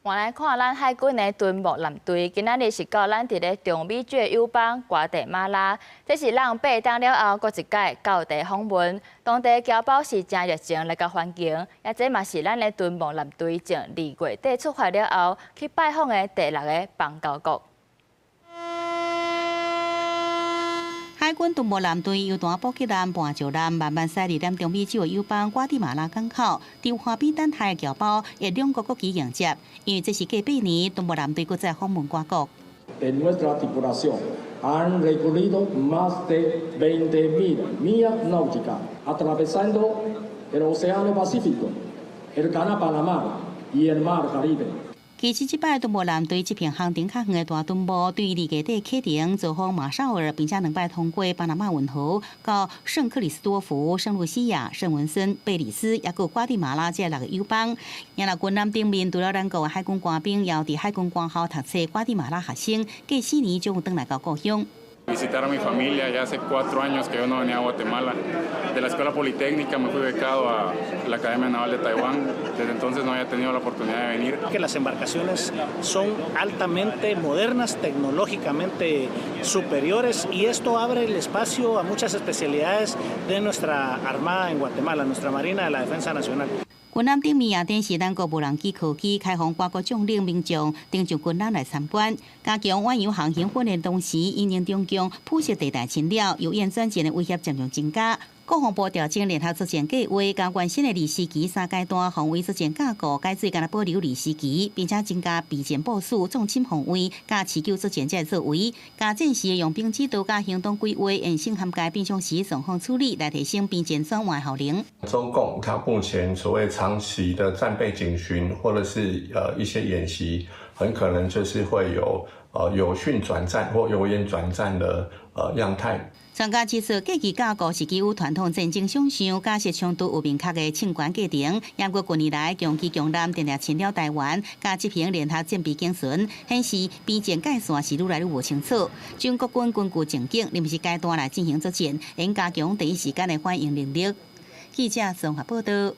換來看咱海軍的敦睦艦隊，今仔日是到咱佇咧中美洲的友邦瓜地馬拉，這是咱8冬了後，閣一擺到地訪問，當地僑胞是誠熱情來共歡迎，也這嘛是咱的敦睦艦隊從2月底出發了後去拜訪的第六个邦交國。海軍敦睦艦隊由大補給艦、絆石艦慢慢駛入咱中美洲的友邦瓜地馬拉港口，佇岸邊等待的僑胞以兩國國旗迎接，因為這是過8年敦睦艦隊閣再訪問該國。 De nuestra tripulación han recorrido más de 20.000 millas náuticas, atravesando el Océano Pacífico, el Canal Panamá y el Mar Caribe. 其實這擺敦睦艦隊這片航程較遠的大敦睦，對2月底啟程造訪馬紹爾，並且兩擺通過巴拿馬運河到聖克里斯多福、聖露西亞、聖文森、貝里斯，抑閣瓜地馬拉這六个友邦。也若軍艦頂面，除了咱國的海軍官兵，也有佇海軍官校讀冊瓜地馬拉學生，過4年終於轉來到故鄉。 Visitar a mi familia, ya hace 4 años que yo no venía a Guatemala. De la Escuela Politécnica me fui becado a la Academia Naval de Taiwán. Desde entonces no había tenido la oportunidad de venir. Que las embarcaciones son altamente modernas, tecnológicamente superiores, y esto abre el espacio a muchas especialidades de nuestra Armada en Guatemala, nuestra Marina de la Defensa Nacional. 軍艦頂面也展示咱國無人機科技，開放外國將領民眾登上軍艦來參觀，加強遠洋航行訓練同時，因應中共灰色地帶侵擾、由演轉戰的威脅漸漸增加。國防部調整聯合作戰計劃，將原先的2時期三階段防衛作戰架構改做干焦保留2時期，並且增加備戰部署、縱深防衛、佮持久作戰這个作為，佮戰時的用兵指導佮行動規劃，延伸涵蓋平常時狀況處理，來提升邊戰轉換效能。中共它目前所謂長期的戰備警巡，或者是一些演習，很可能就是會有有訓轉戰或有演轉戰的樣態。專家指出，過去架構是基於傳統戰爭想像，假設衝突有明確的勝權過程。毋過近年來，強機強艦定定侵擾台灣，佮執行聯合戰備警巡，顯示邊境界線是愈來愈無清楚。中國軍根據情景，臨時階段來進行作戰，應加強第一時間的反應能力。記者綜合報道。